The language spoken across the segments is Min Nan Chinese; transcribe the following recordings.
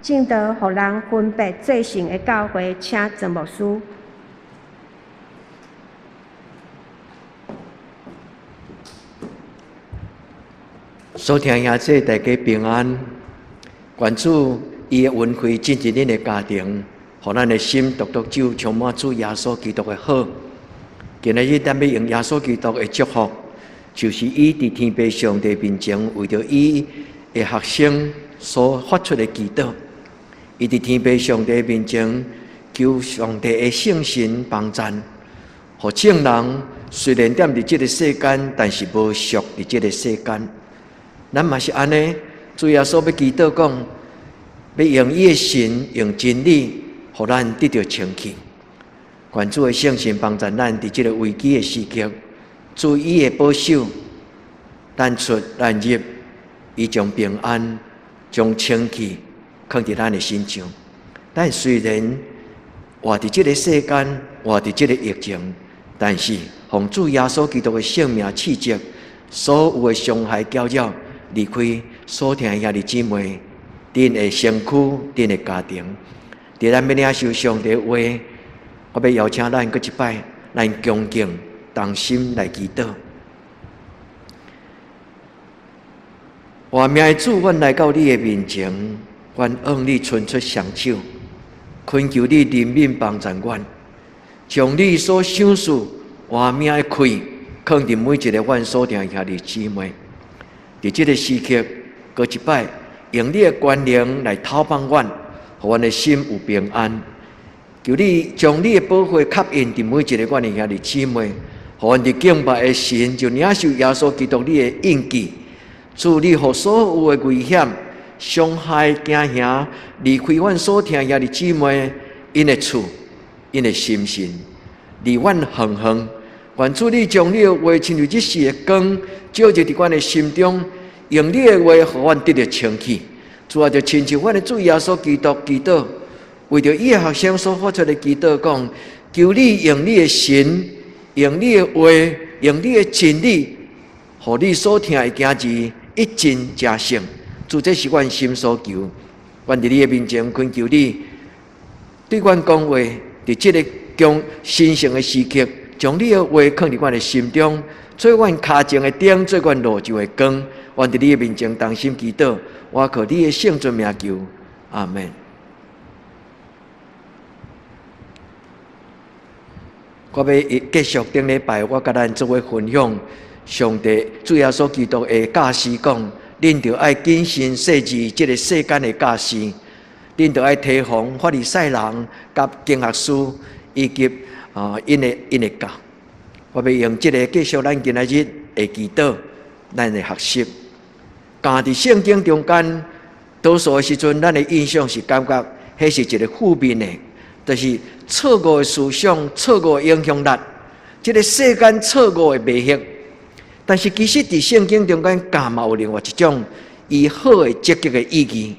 證道予人分別做聖的教會，請鄭牧師。所聽兄弟大家平安，願主伊的恩惠進入恁的家庭，予咱的心獨獨就充滿主耶穌基督的好。今仔日咱欲用耶穌基督的祝福，就是伊佇天父上帝面前為著伊的學生所發出的祈禱。伊佇天父上帝面前求上帝的聖神幫贊，予眾人雖然踮佇這个世間，但是無屬佇這个世間。咱嘛是按呢，主耶穌欲祈禱講，欲用伊的神，用真理，予咱得著清氣。願主的聖神幫助咱佇這个危機的時刻，主伊的保守，咱出咱入，伊將平安、將清氣囥佇咱的身上。咱雖然活佇這个世間，活佇這个疫情，但是奉主耶穌基督的聖名斥責所有的傷害攪擾，離開所疼的兄弟姊妹，恁的身軀，恁的家庭。佇咱欲領受上帝話，我欲邀請咱閣一擺，咱恭敬同心來祈禱。活命的主，阮來到你的面前，阮向你伸出雙手，懇求你憐憫幫助阮，將你所賞賜活命的氣，囥佇每一个阮所疼的兄弟姊妹。佇這个時刻，閣一擺用你的權能來透放阮，予阮的心有平安。求你將你的寶血吸引佇每一个阮的兄弟姊妹，予阮佇敬拜的時就領受耶穌基督你的印記。主，你予所有的危險、傷害、驚嚇離開阮所疼兄弟姊妹，𪜶的厝、𪜶的心神，離阮遠遠。願主你將你的話親像日時的光，照入佇阮的心中，用你的話予阮得著清氣。主啊，就親像阮的主耶穌基督祈禱，為著伊的學生所發出的祈禱，講：求你用你的神，用你的話，用你的真理，予你所疼的囝兒一盡成聖。主，這是阮心所求。阮佇你的面前懇求你，對阮講話，佇這个強神聖的時刻，將你的話囥佇阮的心中，做阮跤前的燈，做阮路上的光。阮佇你的面前同心祈禱，我靠你的聖尊名求，阿們。我欲繼續頂禮拜，我佮咱做伙分享上帝主耶穌基督的教示，講恁著愛謹慎細緻這个世間的教示，恁著愛提防法利賽人佮經學師以及𪜶的教。我欲用這个繼續咱今仔日的祈禱，咱的學習。教佇聖經中間，多數的時陣，咱的印象是感覺彼是一个負面的，就是錯誤的思想、錯誤的影響力，這个世間錯誤的迷惑。但是其實佇聖經中間，教嘛有另外一種伊好的積極的意義。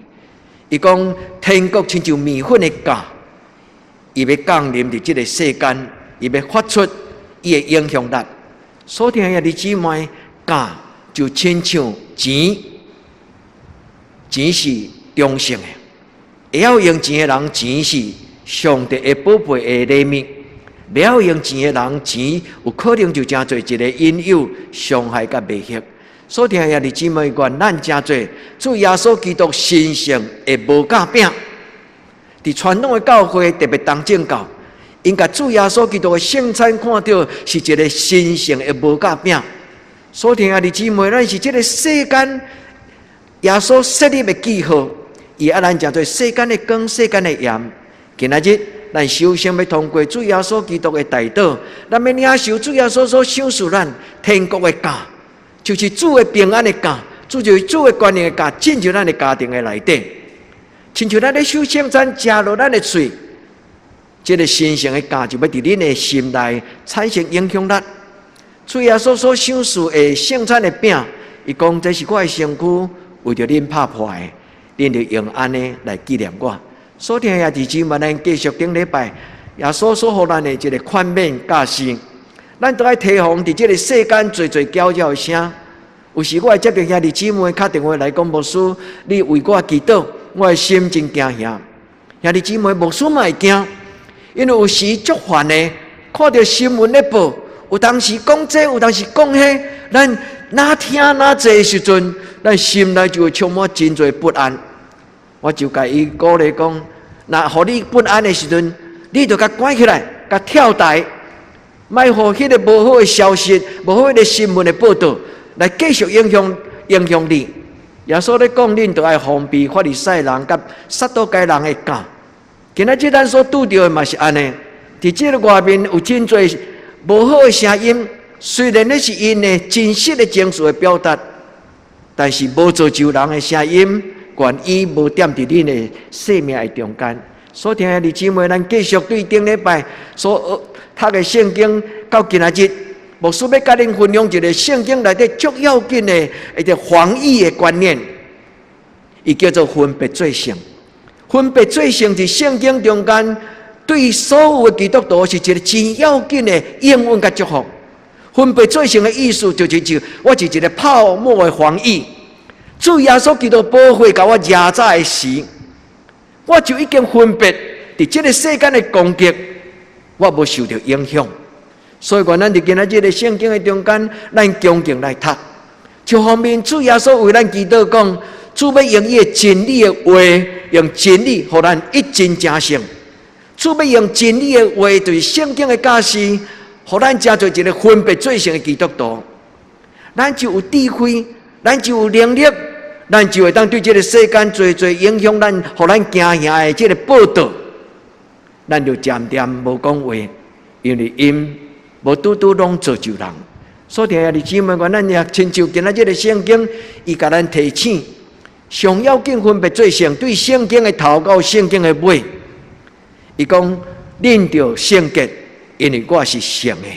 伊講天國親像麵粉的酵，伊欲降臨佇這个世間，伊欲發出伊的影響力。所疼的兄弟姊妹，酵就親像錢，錢是中性的，會曉用錢的人，錢是上帝的寶貝的禮物；袂曉用錢的人，錢有可能就成做一个引誘、傷害佮迷惑。所疼的兄弟姊妹，願咱成做主耶穌基督神聖的無酵餅。佇傳統的教會，特別東正教，𪜶共主耶穌基督的聖餐看著是一个神聖的無酵餅。所疼兄弟姊妹，咱是這个世間耶穌設立的記號，伊愛咱成做世間的光、世間的鹽。今仔日，咱首先欲通過主耶穌基督的代禱，咱欲領受主耶穌所賞賜咱天國的酵，就是主的平安的酵，主就是主的權能的酵，進入咱的家庭的內底。親像咱咧守聖餐，食落咱的喙，這个神聖的酵就欲佇恁的心內產生影響力。主耶穌所賞賜的聖餐的餅，伊講這是我的身軀，為著恁拍破的，恁著用按呢來紀念我。所疼的兄弟姊妹，咱繼續頂禮拜耶穌所予咱的這个勸勉教示，咱著愛提防佇這个世間濟濟攪擾的聲。有時我會接著兄弟姊妹敲電話來講，牧師，你為我祈禱。我的心真驚嚇。兄弟姊妹，牧師嘛會驚，因為有時足煩的，看著新聞咧報，有當時講這，有當時講彼，咱若聽若濟的時陣，咱心內就會充滿真濟不安。我就共伊鼓勵講，若予你不安的時陣，你就共關起來，共跳台，莫予彼个無好的消息、無好的新聞的報導來繼續影響你。耶穌咧講，恁著愛防備法利賽人佮撒都該人的酵。今仔日咱所拄著的嘛是按呢，佇這个外面有真濟無好的聲音，雖然彼是𪜶的真實的情緒的表達，但是無造就人的聲音，願意無踮佇恁的生命的中間。所聽的弟姊妹，咱繼續對頂禮拜所讀的聖經到今仔日，牧師欲共恁分享一个聖經內底足要緊的一个防禦的觀念，伊叫做分別做聖。分別做聖佇聖經中間，對所有的基督徒是一个真要緊的應允佮祝福。分別做聖的意思就是就我是一个泡沫的防禦。主耶穌基督寶血共我驗早的時，我就已經分別佇這个世間的攻擊，我無受著影響。所以講，咱佇今仔日个聖經的中間，咱恭敬來讀。一方面，主耶穌為咱祈禱講，主欲用伊的真理的話，用真理予咱一真成聖。主欲用真理的話，就是聖經的教示，予咱成做一个分別做聖的基督徒。咱就有智慧，咱就有能力，咱就會當對這个世間濟濟影響咱、予咱驚嚇的這个報導，咱就漸漸無講話，因為𪜶無拄拄攏造就人。所以，兄弟姊妹，咱也親像今仔這个聖經，伊共咱提醒，上要緊分別做聖，對聖經的頭到聖經的尾，伊講恁著聖潔，因為我是聖的。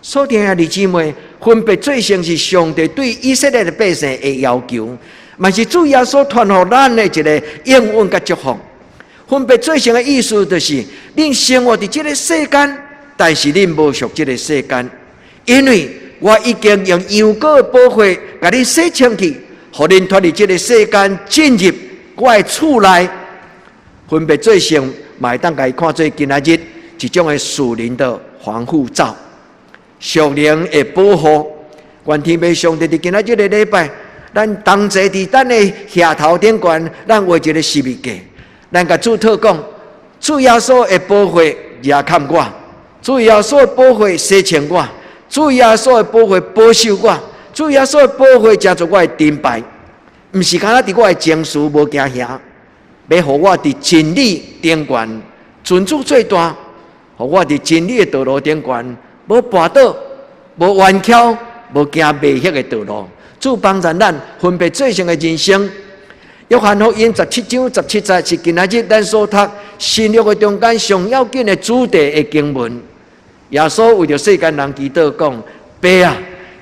所以，兄弟姊妹，分別做聖是上帝對以色列的百姓的要求，嘛是主耶穌傳予咱的一个應允佮祝福。分別做聖的意思就是，恁生活佇這个世間，但是恁無屬這个世間，因為我已經用羊羔的寶血共恁洗清氣，予恁脫離這个世間，進入我的厝內。分別做聖，嘛會當共伊看做今仔日一種的屬靈的防護罩，屬靈的保護。願天父上帝佇今仔這个禮拜，咱同齊佇咱的額頭頂懸，咱畫一个十字架，咱共主禱講，主耶穌的寶血遮蓋我，主耶穌的寶血洗清我，主耶穌的寶血保守我，主耶穌的寶血成做我的盾牌，毋是干焦佇我的情緒無驚嚇，欲予我佇真理頂懸，尊主最大，予我佇真理的道路頂懸，無跋倒，無彎曲，無行迷惑的道路。主幫助咱分別做聖的人生。約翰福音17章17節是今仔日咱所讀新約的中間上要緊的主題的經文。耶穌為著世間人祈禱講：爸啊，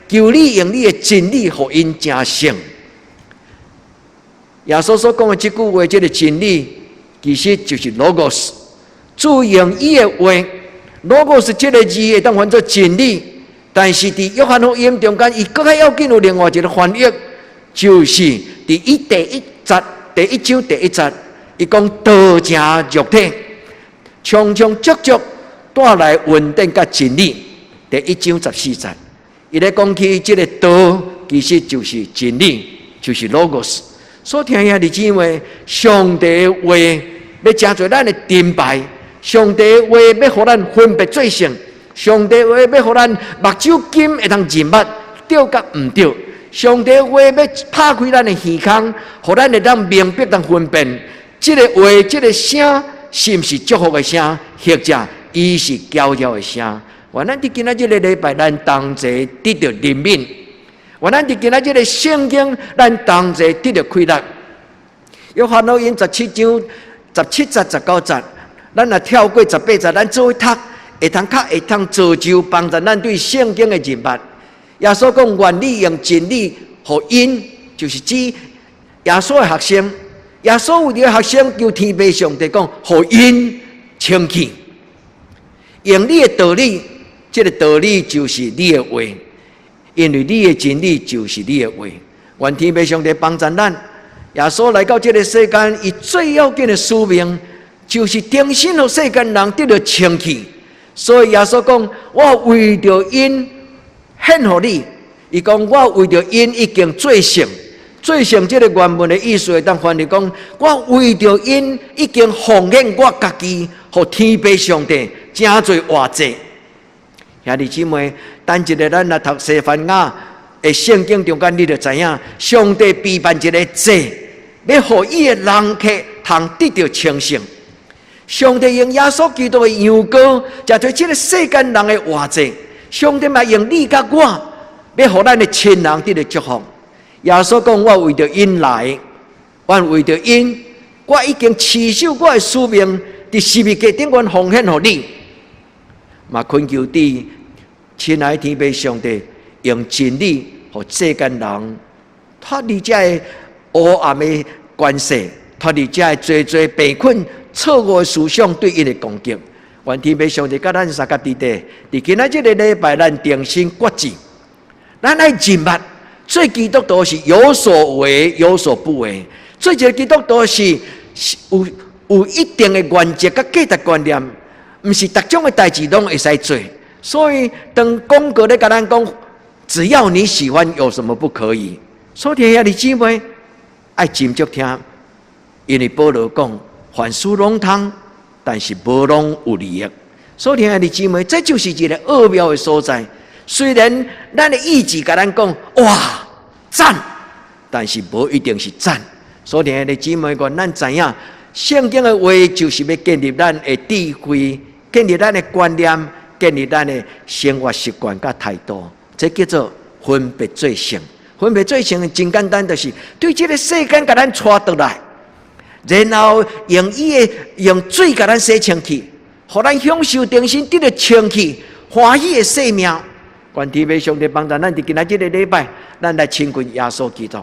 求你用你的真理予𪜶成聖。耶穌所講的這句話，這个真理其實就是 logos。主用伊的話，logos 這个字會當翻做真理，但是佇約翰福音中間，伊閣較要緊有另外一个翻譯，就是佇伊第一節第一章第一節，伊講道成肉體，充充足足帶來恩典佮真理。第一章14節，伊咧講起這个道，其實就是真理，就是 logos。所聽兄弟姊妹，上帝的話欲成做咱的盾牌，上帝的話欲予咱分別做聖，上帝的話欲予咱目睭金會當認捌對佮毋對，上帝的話欲拍開咱的耳孔，予咱會當明白當分辨，這个話、這个聲是毋是祝福的聲，或者伊是攪擾的聲。願咱佇今仔這个禮拜，咱同齊得著憐憫。願咱佇今仔這个聖經，咱同齊得著氣力。約翰福音17章17節19節，咱若跳過18節，咱做伙讀，會通較會通造就幫助咱對聖經的認捌。耶穌講：願你用真理予𪜶，就是指耶穌的學生。耶穌為著學生求天父上帝講，予𪜶清氣，用你的道理，這个道理就是你的話。因為你的真理就是你的話，願天父上帝幫助咱，耶穌來到這个世間，伊最要緊的使命，就是重新予世間人得著清氣。所以耶穌講：我為著𪜶獻予你。伊講我為著𪜶已經做聖，做聖這个原文的意思會當翻譯講：我為著𪜶已經奉獻我家己，予天父上帝，成做活祭。兄弟姊妹，等一下咱來讀西番雅的聖經中間，你就知影，上帝備辦一个祭，欲予伊的人客通得著清聖。上帝用耶穌基督的羊羔，成做這个世間人的活祭。上帝嘛用你佮我，欲予咱的親人得著祝福。耶穌講：我為著𪜶來，我為著𪜶，我已經持守我的使命，佇十字架頂懸奉獻予你。嘛懇求你，親愛天父上帝，用真理予世間人脫離這个黑暗的權勢，脫離這个濟濟病菌、錯誤的思想對𪜶的攻擊。願天父上帝佮咱相佮佇咧，佇今仔這个禮拜，咱重新決志，咱愛認捌，做基督徒是有所為有所不為，做一个基督徒是有一定的原則佮價值觀念，毋是逐種的代誌攏會使做。所以當廣告咧共咱講，只要你喜歡，有什麼不可以？所以兄弟姊妹愛斟酌聽，因為保羅講，凡事攏通，但是無攏有利益。所以兄弟姊妹，這就是一个奧妙的所在。雖然咱的意志共咱講，哇，讚，但是無一定是讚。所以兄弟姊妹，願咱知影，聖經的話就是欲建立咱的智慧，建立咱的觀念，建立咱的生活習慣佮態度。這叫做分別做聖。分別做聖真簡單，就是對這个世間共咱帶倒來，然後用伊的用水共咱洗清氣，予咱享受重新得著清氣、歡喜的生命。願天父上帝幫助咱，佇今仔這个禮拜，咱來親近耶穌基督。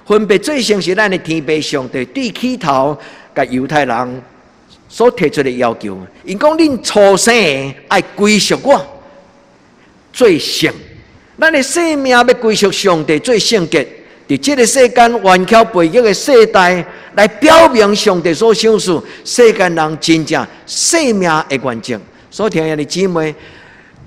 分別做聖是咱的天父上帝對起頭共猶太人所提出的要求。𪜶講恁初生的愛歸屬我，做聖。咱的生命欲歸屬上帝，做聖潔。佇這个世間頑強背逆的世代，來表明上帝所賞賜世間人真正生命的原則。所以，兄弟姊妹，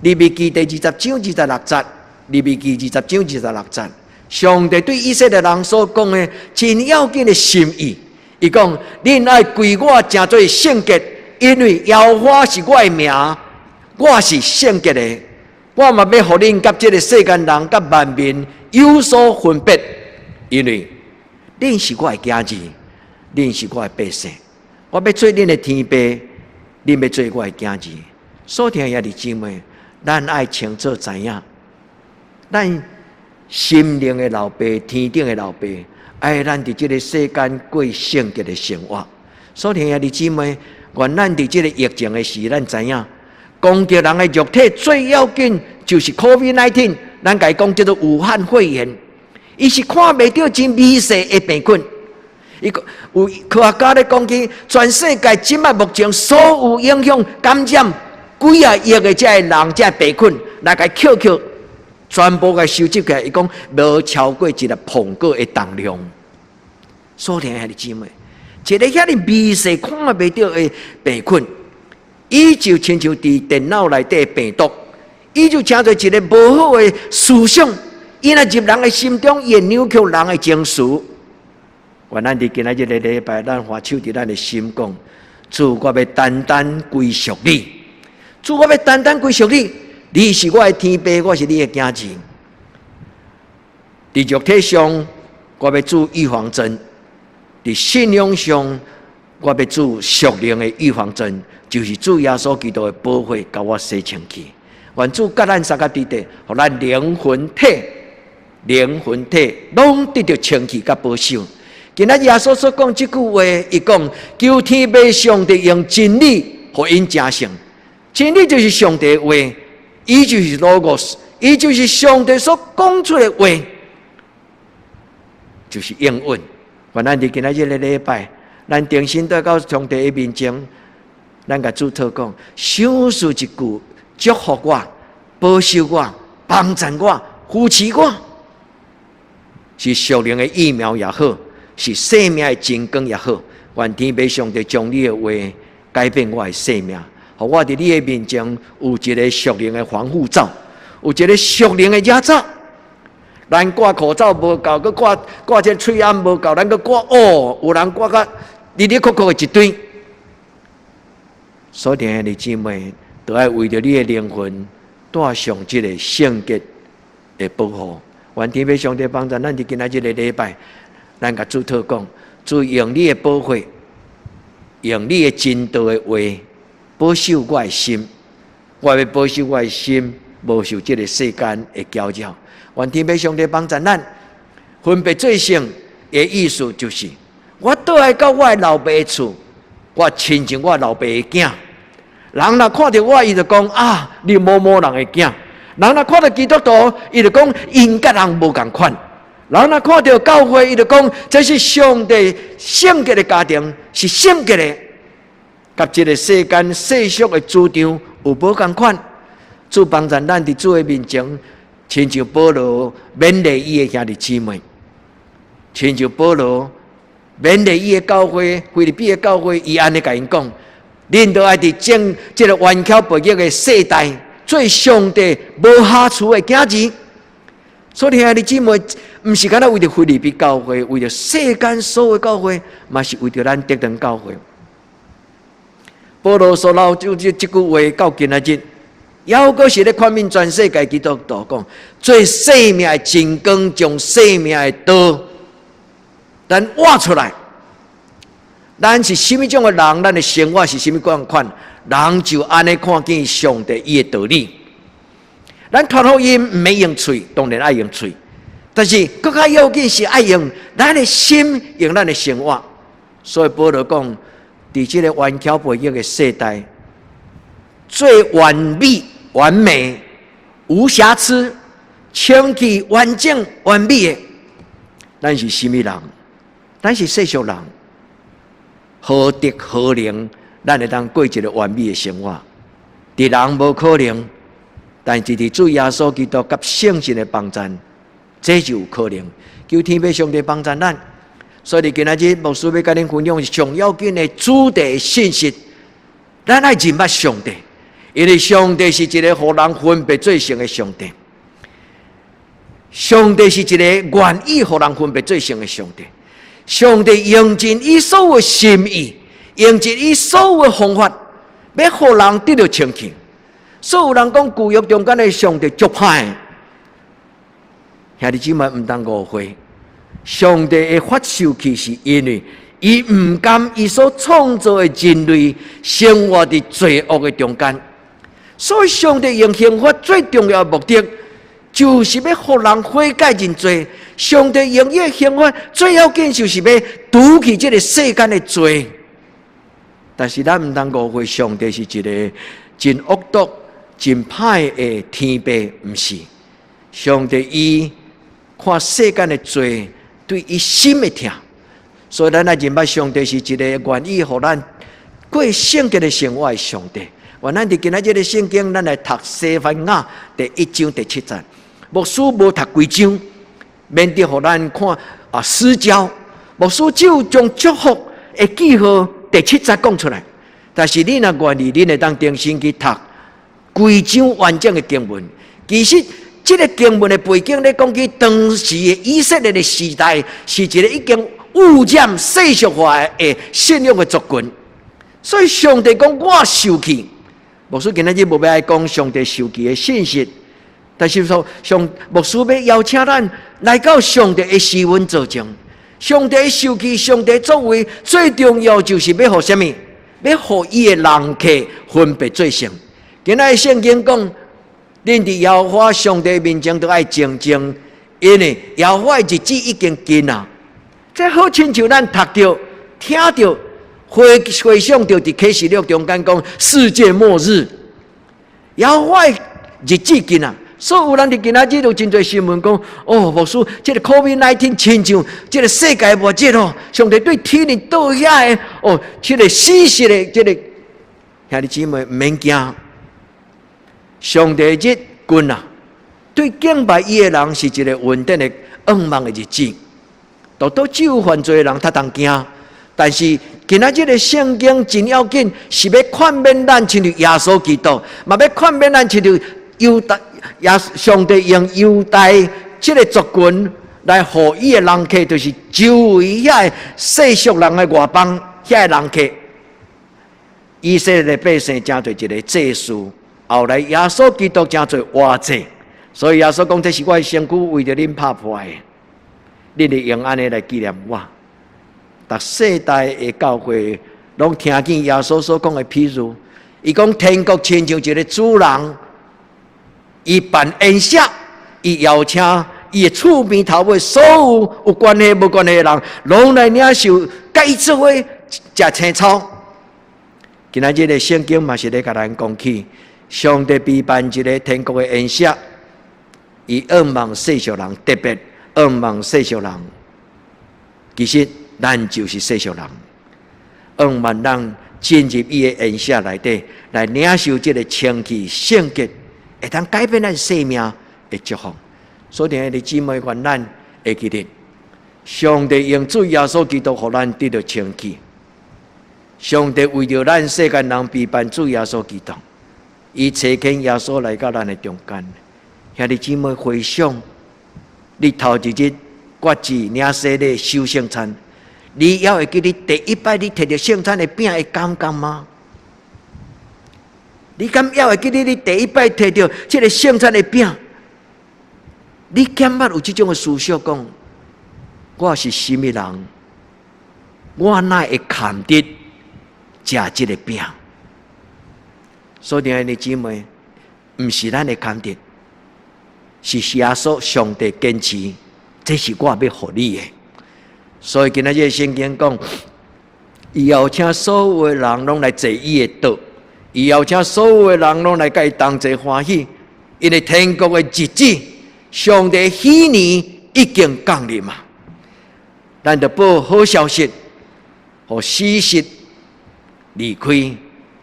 利未記第二十章二十六節，利未記二十章二十六節，上帝對以色列人所講的真要緊的心意，伊講：恁愛歸我成做聖潔，因為耶和華是我的名，我是聖潔的。我嘛欲予恁佮這个世間人佮萬民有所分別，因為恁是我的囝兒，恁是我的百姓，我欲做恁的天父，恁欲做我的囝兒。所以兄弟姊妹，咱愛清楚知影，咱心靈的老爸、天頂的老爸，愛咱佇這个世間過聖潔的生活。所以兄弟姊妹，願咱佇這个疫情的時，咱知影，攻擊人的肉體最要緊就是 COVID-19，咱共伊講叫做武漢肺炎，伊是看袂著真微細的病菌。伊有科學家咧講起，全世界這擺目前所有影響感染幾仔億的這个人，這个病菌來共抾抾，全部共收集起來，伊講無超過一粒蘋果的重量。所以兄弟姊妹，一个遐爾微細看袂著的病菌，伊就親像佇電腦內底病毒，伊就成做一个無好的思想，伊若入人的心中，伊會扭曲人的情緒。願咱佇今仔這个禮拜，咱還手佇咱的心講：主，我欲單單歸屬你。主，我欲單單歸屬你。你是我的天父，我是你的囝兒。佇肉體上，我欲注預防針；佇信仰上，我欲注屬靈的預防針，就是主耶穌基督的寶血，共我洗清氣。願主佮咱相佮佇咧，予咱靈魂體、靈魂體攏得著清氣佮保守。今仔耶穌所講這句話，伊講求天父上帝用真理予𪜶成聖。真理就是上帝的話，伊就是 Logos，伊就是上帝所講出的話，就是應允。願咱佇今仔這个禮拜，咱重新倒到上帝的面前，咱共主禱講，賞賜一句祝福我、保守我、幫贊我、扶持我，是屬靈的疫苗也好，是生命的真光也好，願天父上帝將你的話改變我的生命，予我佇你的面前有一个屬靈的防護罩，有一个屬靈的遮罩。咱掛口罩無夠，閣掛掛這喙罨無夠，咱閣掛哦，有人掛甲哩哩扣扣的一堆。所以兄弟姊妹，都愛為著你的靈魂帶上這個聖潔的保護。願天父上帝幫助咱佇今仔這个禮拜，咱共主禱告，主用你的寶血，用你的真道的話，保守我的心。我欲保守我的心，無受這个世間的攪擾。願天父上帝幫助咱，分別做聖的意思就是，我倒來到我的老爸厝，我親像我老爸的囝。人若看著我，伊就講啊，你某某人的囝。人若看著基督徒，伊就講𪜶佮人無仝款。人若看著教會，伊就講這是上帝聖潔的家庭，是聖潔的，佮這个世間世俗的主張有無仝款。主幫助咱佇主的面前，親像保羅勉勵伊的兄弟姊妹，親像保羅勉勵伊的教會，腓立比的教會，伊按呢共𪜶講：恁都愛佇正這个頑強悖逆的世代，做上帝無瑕疵的囝兒。所以兄弟姊妹，毋是干焦為著腓立比教會，為著世間所有教會，嘛是為著咱德堂教會。保羅所留就這這句話到今仔日，猶閣是咧勸勉全世界基督徒講，做生命的真光，將生命的道，咱活出來。咱是啥物種的人，咱的生活是啥物款款，人就按呢看見上帝伊的道理。咱傳福音毋免用喙，當然愛用喙，但是閣較要緊是愛用咱的心，用咱的生活。所以保羅講，佇這个頑強悖逆的世代，最完美、完美、無瑕疵、清氣、完整、完美的，咱是啥物人？咱是世俗人，何德何能，咱會當過一个完美的生活？佇人無可能，但是佇主耶穌基督佮聖神的幫助，這就有可能。求天父上帝幫助咱。所以今仔日牧師欲佮恁分享上要緊的主題信息，咱愛認捌上帝，因為上帝是一個予人分別做聖的上帝。上帝是一個願意予人分別做聖的上帝。上帝用盡伊所有心意，用盡伊所有的方法，欲予人得著清氣。所以有人講舊約中間的上帝足歹，兄弟姊妹毋通誤會。上帝會發受氣，是因為伊毋甘伊所創造的人類生活佇罪惡的中間，所以上帝用刑罰最重要的目的，就是欲予人悔改認罪。上帝用伊的刑罰最要緊就是欲除去這个世間的罪。但是咱毋通誤會，上帝是一个真惡毒、真歹的天父，毋是。上帝伊看世間的罪，對伊心會疼，所以咱愛認捌上帝是一个願意予咱過聖潔的生活的上帝。願咱佇今仔這个聖經，咱來讀西番雅第一章第七節。牧師無讀規章，免得予咱看啊失焦。牧師只有將祝福的記號第七節講出來。但是你若願意，你會當重新去讀規章完整的經文。其實，這个經文的背景咧，講起當時的以色列的時代，是一个已經污染世俗化的信仰的族群。所以上帝講我受氣，牧師今仔日無欲來講上帝受氣的信息，但是說上牧師欲邀請咱來到上帝的施恩座前。上帝受氣，上帝作為最重要就是欲予啥物？欲予伊的人客分別做聖。今仔日聖經講，恁佇耶和華上帝面前都愛靜靜，因為耶和華的日子已經近啊。這好親像咱讀著、聽著、回回想著佇啟示錄中間講世界末日，耶和華的日子近啊。所以有人佇今仔日有真濟新聞講，哦，牧師，這个 COVID-19 親像這个世界末日哦，上帝對天裡倒遐的哦，這个死實的這个兄弟姊妹毋免驚。上帝日近啊，對敬拜伊的人是一个穩定的向望的日子。都只有犯罪的人較通驚。但是今仔日的聖經真要緊，是欲勸勉咱親像耶穌基督，嘛欲勸勉咱親像猶大耶上帝用猶大這个族群來予伊的人客，就是周圍遐个世俗人的外邦遐个人客。以色列百姓成做一个祭司，後來耶穌基督成做活祭，所以耶穌講，這是我的身軀為著恁拍破的，恁會用按呢來紀念我。逐世代的教會攏聽見耶穌所講的譬喻，伊講天國親像一个主人，伊辦宴席，伊邀請伊的厝邊頭尾所有有關係無關係的人，攏來領受，共伊做伙食青草。今仔日的聖經嘛是咧共咱講起，上帝備辦一个天國的宴席，伊向望世俗人，特別向望世俗人。其實咱就是世俗人，向望咱進入伊的宴席內底，來領受這个清氣聖潔，會當改變咱生命的祝福。所以，兄弟姊妹，願咱會記得，上帝用主耶穌基督予咱得著清氣。上帝為著咱世間人備辦主耶穌基督，伊差遣耶穌來到咱的中間。兄弟姊妹回想，你頭一日決志領洗禮受聖餐，你猶會記得第一擺你提著聖餐的餅的感覺嗎？你敢猶會記得你第一擺提著這个聖餐的餅？你敢捌有這種的思想講，我是啥物人？我哪會堪得食這个餅？所以，兄弟姊妹，毋是咱會堪得，是耶穌上帝堅持，這是我欲予你的。所以今仔日聖經講，伊邀請所有的人攏來坐伊的桌，伊邀請所有的人攏來共伊同齊歡喜，因為天國的日子，上帝喜年已經降臨嘛。咱著報好消息，予死屍離開，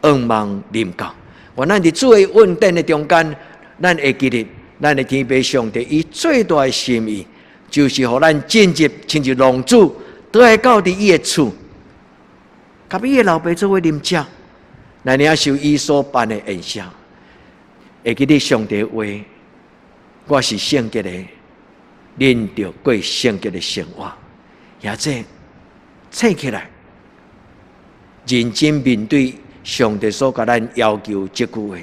向望臨到。願咱佇主的恩典的中間，咱會記得，咱的天父上帝伊最大的心意，就是予咱進入親像浪子，倒來到佇伊的厝，共伊的老爸做伙啉食，來領受伊所辦的宴席。會記得上帝話，我是聖潔的，恁著過聖潔的生活。或者醒起來，認真面對上帝所共咱要求這句話。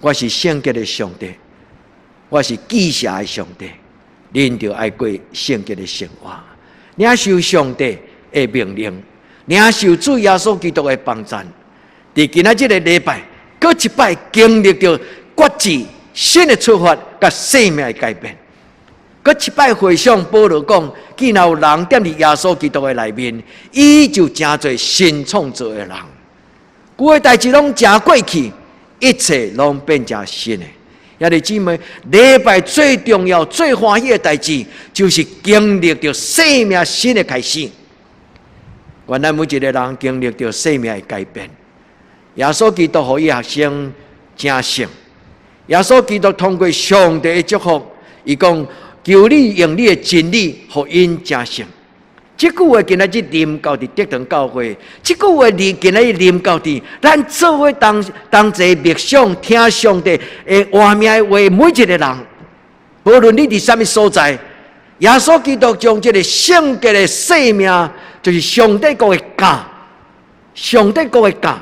我是聖潔的上帝，我是忌邪的上帝，恁著愛過聖潔的生活，領受上帝的命令，領受主耶穌基督的幫贊。佇今仔這个禮拜，閣一擺經歷著決志新的出發，佮生命的改變。閣一擺回想保羅講，既然有人踮佇耶穌基督的內面，伊就成做新創造的人。舊的代誌攏成過去，一切攏變成新的。兄弟姊妹，禮拜最重要、最歡喜的代誌，就是經歷著生命新的開始。願咱每一个人經歷著生命的改變。耶穌基督予伊學生成聖。耶穌基督通過上帝的祝福，伊講，求你用你的真理予𪜶成聖。這句話今仔日臨到佇德堂教會，這句話臨今仔日臨到佇咱做伙同同齊默想聽上帝的活命的話，每一个人，無論你佇啥物所在，耶穌基督將這个聖潔的生命，就是上帝國的酵，上帝國的酵，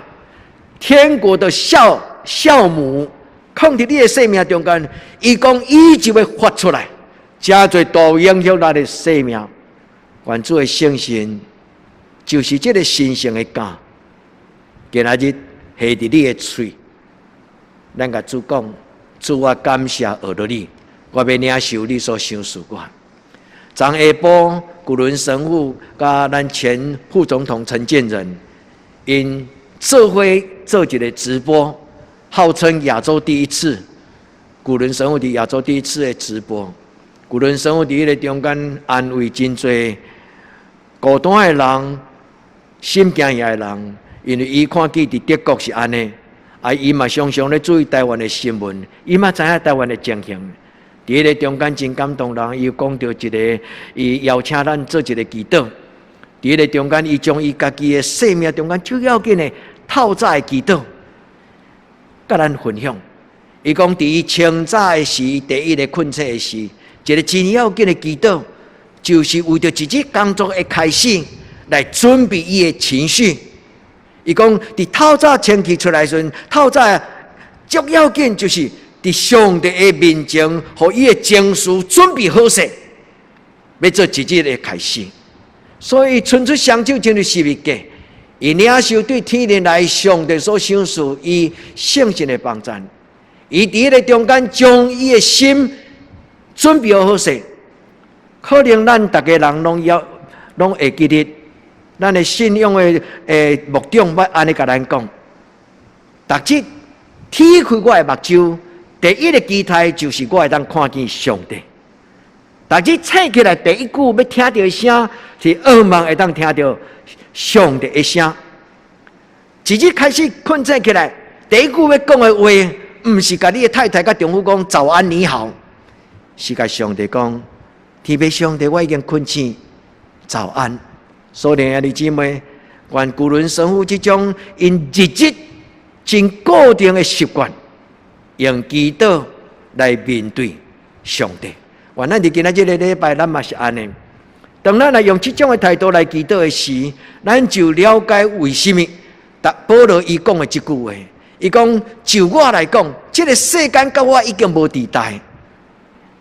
天國的酵酵母，放佇你的生命中間，伊講伊就會發出來，誠濟大影響咱的生命。願主的聖神就是這个神聖的酵，今仔日下佇你的喙，咱共主講，主，我感謝學著你，我欲領受你所賞賜我。昨下晡，古倫神父佮咱前副總統陳建仁，𪜶做伙做一个直播，號稱亞洲第一次。古倫神父佇亞洲第一次的直播，古倫神父佇彼个中間安慰真濟孤單的人、心驚的人，因為伊看見佇德國是按呢，啊，伊嘛常常咧注意台灣的新聞，伊嘛知影台灣的情形。佇彼个中間真感動人，伊講著一个，伊邀請咱做一个祈禱。佇彼个中間，伊將伊家己的生命中間最要緊的透早的祈禱，佮咱分享。伊講佇伊清早的時，第一个睏醒的時，一个真要緊的祈禱，就是為著一日工作的開始來準備伊的情緒。伊講佇透早清氣出來時陣，透早最要緊就是佇上帝的面前，予伊的情緒準備好勢，欲做一日的開始。所以伸出雙手進入十字架，伊領受對天靈來上帝所賞賜伊聖神的幫贊。伊佇彼个中間將伊的心準備好勢，可能咱逐家人攏要攏會記得，咱的信仰的牧長欲按呢共咱講，逐日鐵開我的目睭，第一个期待就是我會當看見上帝。逐日醒起來第一句欲聽著的聲，是渴望會當聽著上帝的聲。一日開始睏醒起來，第一句欲講的話，毋是共你的太太佮丈夫講早安你好，是共上帝講，天父上帝，我已經睏醒，早安。所以兄弟姊妹，願舊倫神父這種𪜶日日真固定的習慣，用祈禱來面對上帝。願咱佇今仔這个禮拜，咱嘛是按呢。當咱來用這種的態度來祈禱的時，咱就了解為啥物保羅伊講的這句話。伊講就我來講，這个世間佮我已經無佇代，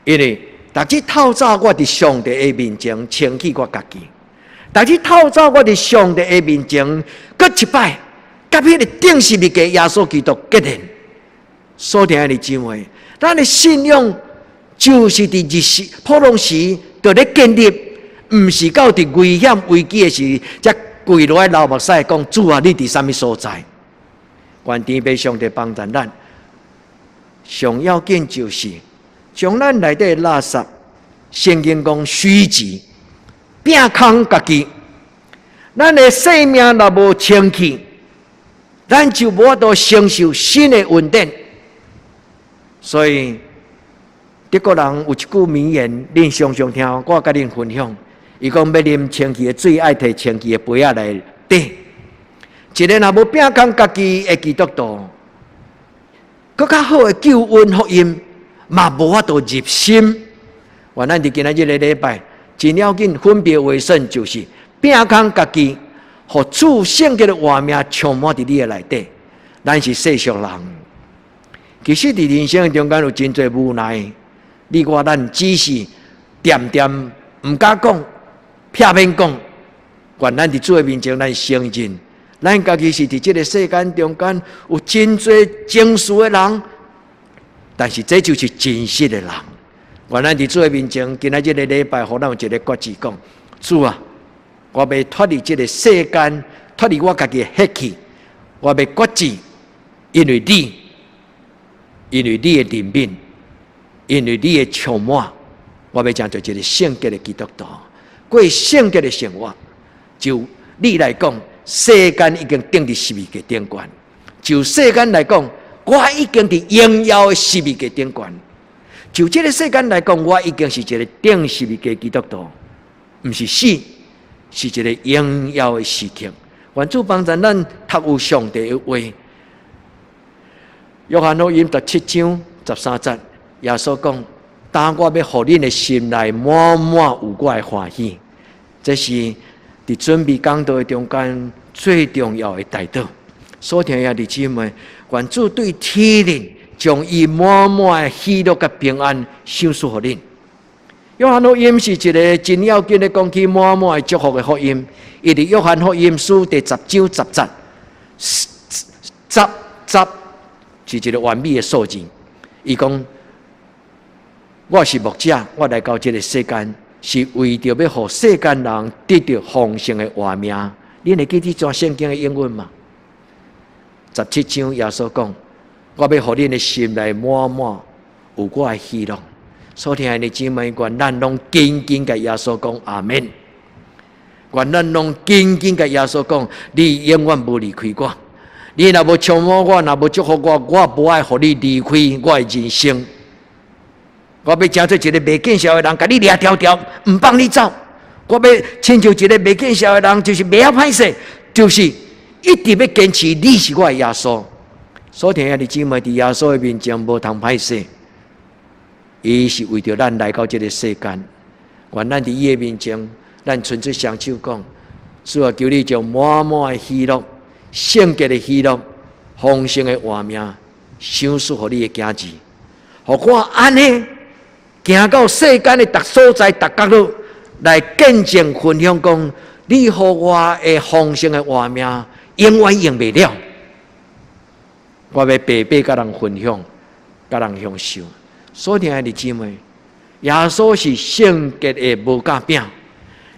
因為逐日透早我佇上帝的面前清氣我家己，逐日透早我佇上帝的面前，閣一擺，佮彼个釘十字架耶穌基督結連。所聽的姊妹，咱的信仰就是佇日時普通時就咧建立，毋是到佇危險危機的時，才跪落來流目屎講主啊，你佇啥物所在？願天父上帝幫助咱。上要緊就是將咱內底垃圾，聖經講虛己，摒空家己。咱的生命若無清氣，咱就無法度承受新的恩典。所以德國人有一句名言，恁常常聽，我共恁分享。伊講欲啉清氣的水，愛提清氣的杯仔來綴。一个若無摒空家己的基督徒，閣較好的救恩福音嘛無法度入心。願咱佇今仔日个禮拜，真要緊分別為聖，就是摒空家己，予主聖潔的活命充滿佇你的內底。咱是世俗人，其實佇人生中間有真濟無奈。你我咱只是恬恬毋敢講，避免講。願咱佇主的面前，咱承認，咱家己是佇這个世間中間有真濟情緒的人，但是這就是真實的人。願咱佇主的面前，今仔這个禮拜，予咱有一个決志，講主啊，我欲脫離這个世間，脫離我家己的血氣，我欲決志，因為你，因為你的憐憫，因為你的充滿，我欲成做一个聖潔的基督徒，過聖潔的生活。就你來講，世間已經釘佇十字架頂懸；就世間來講，我已經佇榮耀的十字架頂懸。就這个世間來講，我已經是一个釘十字架基督徒，毋是死，是一个榮耀的時刻。願主幫助咱讀有上帝的話。約翰福音17章13節，耶穌講：當我欲予恁的心內滿滿有我的歡喜，這是佇準備講道的中間最重要的代禱。所聽的兄弟姊妹，願主對天靈將伊滿滿的喜樂佮平安賞賜予恁。約翰福音是一个真要緊的講起滿滿的祝福的福音。伊佇約翰福音書第10章10節，十十是一个完美的數字。伊講：我是牧者，我來到這个世間，是為著欲予世間人得著豐盛的活命。恁會記這段聖經的應允嗎？17章耶穌講：我欲予恁的心內滿滿有我的喜樂。所聽的姊妹，願咱攏緊緊共耶穌講阿們。願咱攏緊緊共耶穌講，你永遠無離開我。你若無充滿我，若無祝福我，我無愛予你離開我的人生。我欲成做一个袂見笑的人，共你掠牢牢，毋放你走。我欲親像一個袂見笑的人，就是袂曉歹勢，就是一直欲堅持你是我的耶穌。所以兄弟姊妹，佇耶穌的面前無通歹勢，伊是為著咱來到這个世間。願咱佇伊的面前，咱伸出雙手講：主啊，求你將滿滿的喜樂、聖潔的喜樂、豐盛的活命，賞賜予你的囝兒，予我按呢行到世間的逐所在、逐角落，來見證分享講，你予我的豐盛的活命，永遠用袂了。我欲白白佮人分享，佮人享受。所以，兄弟姊妹，耶穌是聖潔的無酵餅。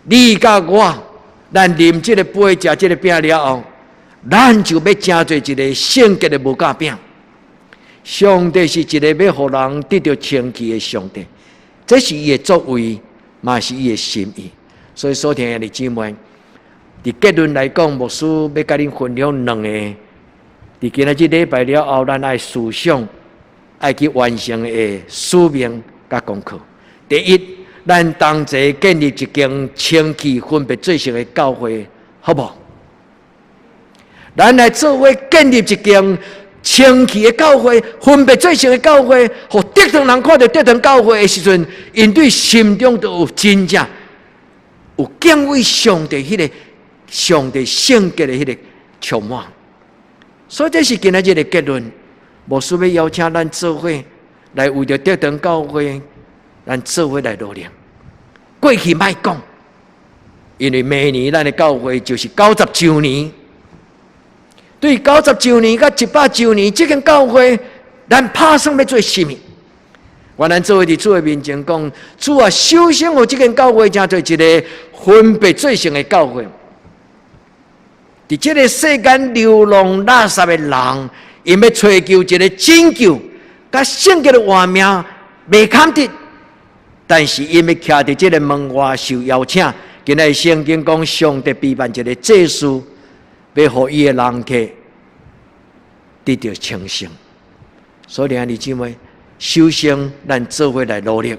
你佮我，咱啉這个杯、食這个餅了後，咱就欲成做一个聖潔的無酵餅。上帝是一個欲予人得著清氣的上帝，這是伊的作為，嘛是伊的心意。所以，所聽的姊妹，佇結論來講，牧師欲佮恁分享兩个。佇今仔日禮拜了後，咱愛思想，愛去完成的使命佮功課。第一，咱同齊建立一間清氣分別做聖的教會，好無？咱來做伙建立一間清氣的教會，分別做聖的教會，予德堂人看著德堂教會的時陣，𪜶對心中都有真正有敬畏上帝彼个上帝聖潔的彼个充滿。所以這是今仔日的結論。牧師欲邀請咱做伙來為著德堂教會，咱做伙來努力。過去莫講，因為明年咱的教會就是90週年。對90週年佮100週年，這間教會，咱拍算欲做啥物？願咱做伙佇主的面前講，主啊，首先予這間教會成做一个分別做聖的教會。佇這个世間流浪垃圾的人，𪜶欲揣求一个拯救，佮聖潔的活命袂堪得，但是𪜶欲徛佇這个門外受邀請。今仔日聖經講，上帝備辦一个祭司，欲予伊的人客得著清聖。所以，兄弟姊妹，首先咱做伙來努力，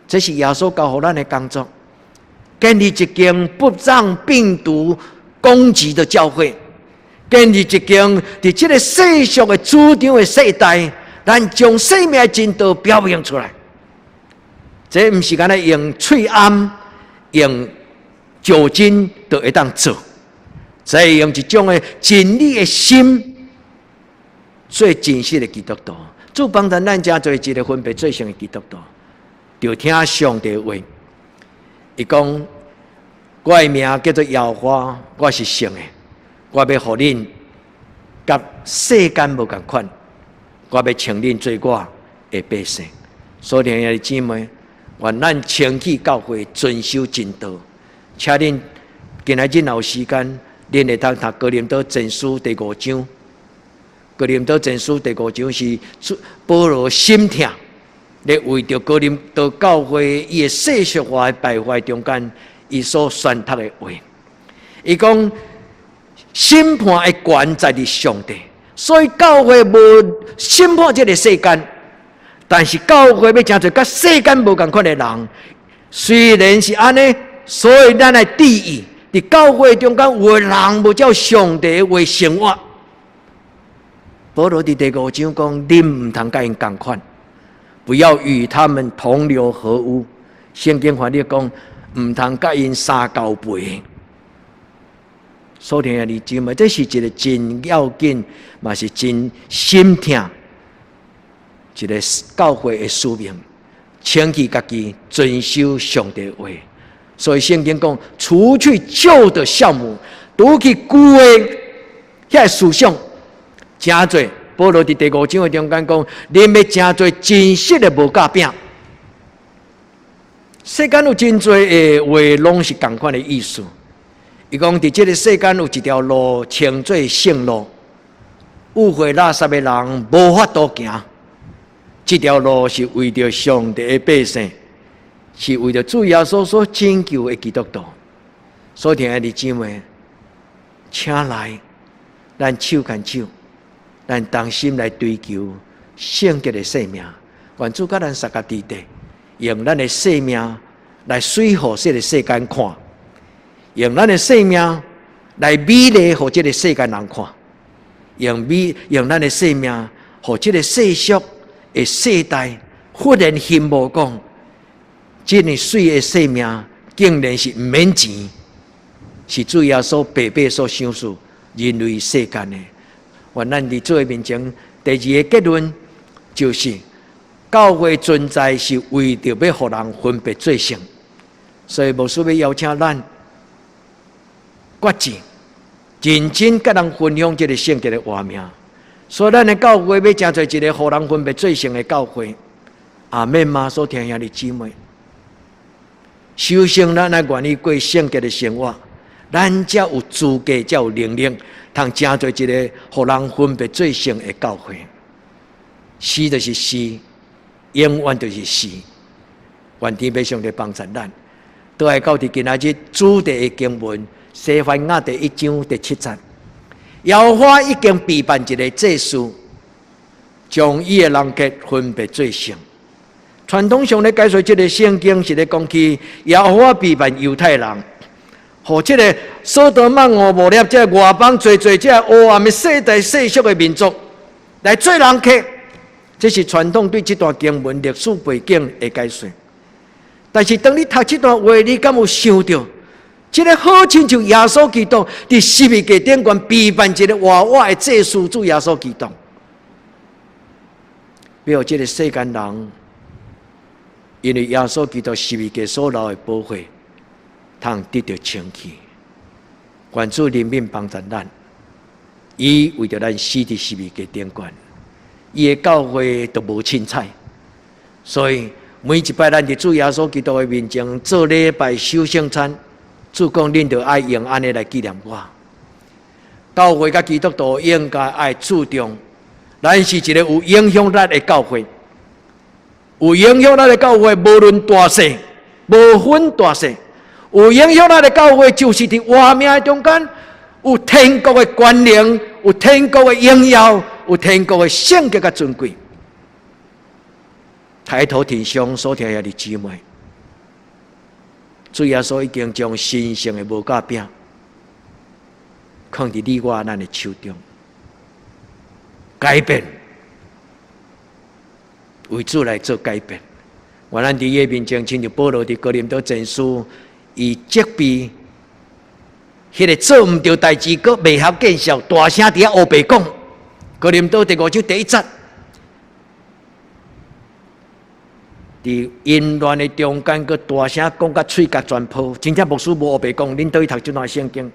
這是耶穌交予咱的工作，建立一間不讓病毒攻擊的教會，建立一間佇這个世俗的主張的世代，咱將生命的真道表明出來。這毋是干焦用喙罨、用酒精就會當做，這是用一種的真理的心，做真實的基督徒。主幫助咱成做一个分別做聖的基督徒，著聽上帝話。伊講，我的名叫做耶和華，我是聖的，我欲予恁佮世間無仝款，我欲稱恁做我的百姓。所以，兄弟姊妹，願咱清氣教會遵守真道，請恁今仔日若有時間，恁會當讀哥林多前書第五章。哥林多前書第五章是保羅心疼，咧為著哥林多教會伊的世俗化的敗壞中間，伊所宣讀的話。伊講審判的權在佇上帝，所以教會無審判這个世間，但是教會欲成做佮世間無仝款的人，雖然是按呢，所以咱愛注意，佇教會中間有的人無照上帝的話生活。保羅佇第五章講：恁毋通佮𪜶仝款，不要與他們同流合污。聖經翻譯講，毋通佮𪜶相交陪。所以兄弟姊妹，這是一个真要緊，嘛是真心疼一个教會的使命，清氣家己，遵守上帝話。所以聖經講，除去舊的酵母，除去舊的遐个思想，成做保羅佇第五章的中間講，恁欲成做真實的無酵餅。世間有真濟的話，攏是仝款的意思。伊講佇這个世間有一條路，稱做聖路，污穢垃圾的人無法度行。這條路是為著上帝的百姓，是為著主耶穌所拯救的基督徒。所以，兄弟姊妹，請來，咱手牽手，咱同心來追求聖潔的生命。願主佮咱相佮佇咧，用咱的生命來媠予這个世間看，用咱的生命來美麗予這个世間人看，用咱的生命，予這个世俗的世代忽然羨慕講，這麼媠的生命竟然是毋免錢，是主耶穌白白所賞賜人類世間的。願咱佇主的面前，第二个結論就是，教會存在是為著欲予人分別做聖，所以牧師欲邀請咱決志，認真佮人分享這个聖潔的活命。所以咱的教會欲成做一个予人分別做聖的教會，阿們嗎？所聽兄弟姊妹，首先咱愛願意過聖潔的生活，咱才有資格，才有能力，通成做一個予人分別做聖的教會。是就是是，永遠就是是。願天父上帝幫助咱。倒來到佇今仔日主題的經文，西番雅第一章第七節，耶和華已經備辦一个祭司，將伊的人客分別做聖。傳統上咧解說這个聖經是咧講起耶和華備辦猶太人，予這个所多瑪蛾摩拉這个外邦濟濟這个黑暗的世代世俗的民族來做人客，這是傳統對這段經文歷史背景的解說。但是當你讀這段話，你敢有想著，這个好親像耶穌基督佇十字架頂懸備辦一个活活的祭司主耶穌基督，欲予這个世間人，因為耶穌基督十字架所流的寶血，通得著清氣。願主憐憫幫助咱，伊為著咱死佇十字架頂懸，伊的教會都無凊彩，所以每一擺咱佇主耶穌基督的面前做禮拜守聖餐，主講恁著愛用按呢來紀念我。教會佮基督徒應該愛注重，咱是一个有影響力的教會，有影響力的教會，無論大細，無分大細，有影響力的教會就是佇活命的中間，有天國的權能，有天國的榮耀，有天國的聖潔佮尊貴。抬頭挺胸所聽兄弟姊妹，主耶穌已經將神聖的無酵餅囥佇你我咱的手中，改變，為主來做改變。願咱佇伊面前，親像保羅佇哥林多前書，伊責備彼个做毋著代誌，閣袂合見笑，大聲佇遐烏白講。哥林多第五章第一節。佇淫亂的中間，閣大聲講，甲喙角全破。真正牧師無烏白講，恁佗去讀這段聖經。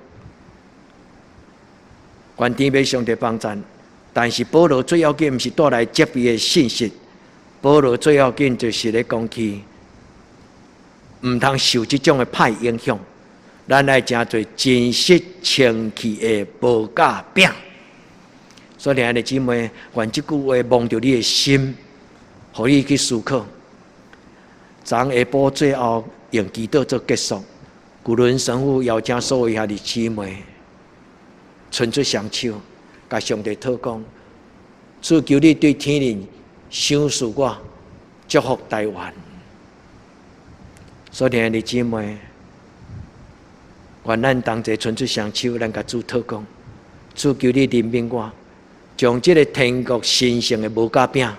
願天父上帝幫贊。但是保羅最要緊，毋是帶來責備的信息。保羅最要緊就是咧講起，毋通受這種的歹影響。咱愛成做真實清氣的無酵餅。所以，兄弟姊妹，願這句話摸著你的心，予你去思考。昨下晡最後用祈禱做結束，古倫神父邀請所有兄弟姊妹，伸出雙手，共上帝禱講：主求你對天靈賞賜我，祝福台灣。所以兄弟姊妹，願咱同齊伸出雙手，咱共主禱講：主求你憐憫我，將這个天國神聖的無酵餅，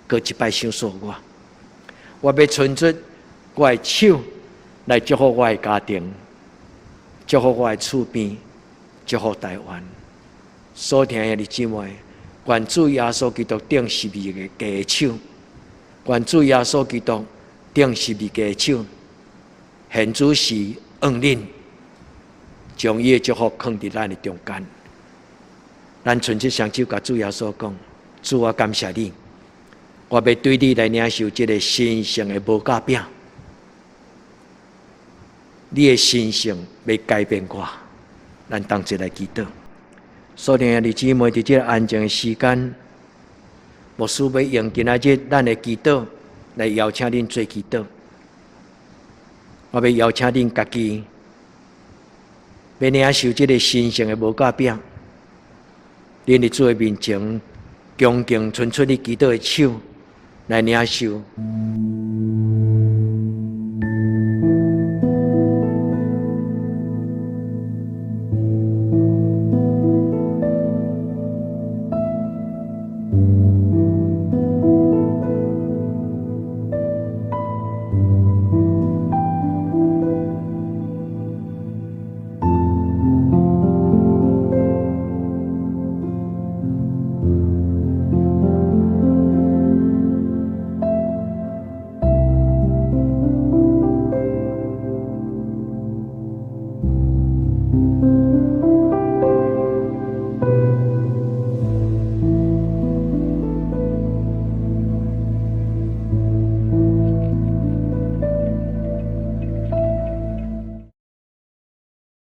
閣一擺賞賜我。我欲伸出我的手來祝福我的家庭，祝福我的厝邊，祝福台灣。所聽的兄弟姊妹，願主耶穌基督釘十字架的手，願主耶穌基督釘十字架的手，現此時恩恁，將伊的祝福囥佇咱的中間。咱伸出雙手，共主耶穌講：主，我感謝你。我欲對你來領受這个神聖的無酵餅，你的神聖欲改變我，咱同齊來祈禱。所以兄弟姊妹，佇這个安靜的時間，牧師欲用今仔日咱的祈禱來邀請恁做祈禱。我欲邀請恁家己，欲領受這个神聖的無酵餅，恁佇主的面前，恭敬伸出你祈禱的手。來領受。